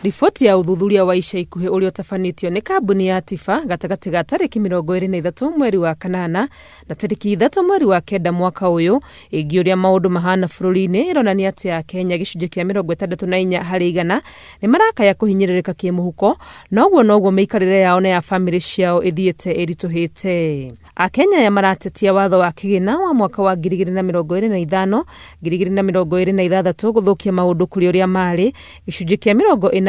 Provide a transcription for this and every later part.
Riboti ya ũthuthuria wa ica ikuhĩ ũrĩa ũtabanĩtio nĩ kambuni ya Tifa gatagatĩ ga tarĩki 23 mweri wa kanana na tarĩki 3 mweri wa kenda mwaka ũyũ ĩgiĩ ũrĩa maũndũ mahana bũrũri-inĩ ĩronania atĩ Akenya gĩcunjĩ kĩa 64 harĩ igana nĩ marakaya kũhinyĩrĩrĩka kĩmũhuko na ũguo noguo mĩikarĩre yao na ya bamĩrĩ ciao ĩthiĩte ĩritũhĩte. Akenya aya maratetia watho wa kĩgĩna wa mwaka wa 2025, 2026 gũthũkia maũndũ kũrĩ ũrĩa marĩ, gĩcunjĩ kĩa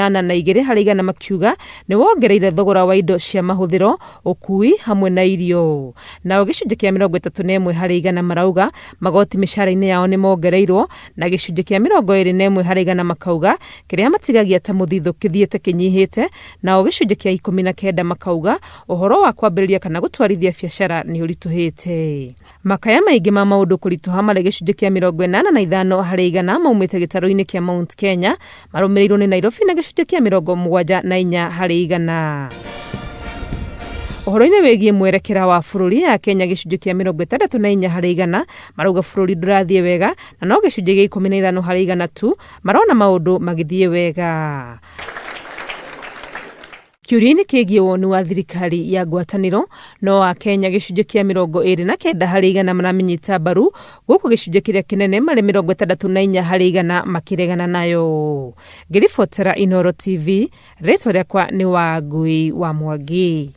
82 harĩ igana makiuga nĩ wongereire thogora wa indo cia mahũthĩro, ũkui hamwe na irio. Nao gĩcunjĩ kĩa 31 harĩ igana marauga magoti mĩcara-inĩ yao nĩ mongereirwo na gĩcunjĩ kĩa 21 harĩ igana makauga kĩrĩa matigagia ta mũthithũ kĩthiĩte kĩnyihĩte, nao gĩcunjĩ kĩa 19 makauga ũhoro wa kwambĩrĩria kana gũtwarithia biacara nĩ ũritũhĩte. Makaya maingĩ ma maũndũ kũritũha marĩ gĩcunjĩ kĩa 85 harĩ igana maumĩte gĩtarũ-inĩ kĩa Mount Kenya, marũmĩrĩirwo nĩ Nairobi na gĩcunjĩ kĩa 74 harĩ igana. Ũhoro-inĩ wĩgiĩ mwerekera wa bũrũri, Akenya gĩcunjĩ kĩa 64 harĩ igana marauga bũrũri ndũrathiĩ wega na no gĩcunjĩ gĩa 15 harĩ igana tu marona maũndũ magĩthiĩ wega. Kĩũria-inĩ kĩgiĩ woni wa thirikari ya ngwatanĩro, no Akenya gĩcunjĩ kĩa 29 harĩ igana maramĩnyita mbaru, gũkũ gĩcunjĩ kĩrĩa kĩnene marĩ 64 harĩ igana makĩregana nayo. Ngĩribotera Inooro TV, rĩtwa rĩakwa nĩ Wangui wa Mwangi.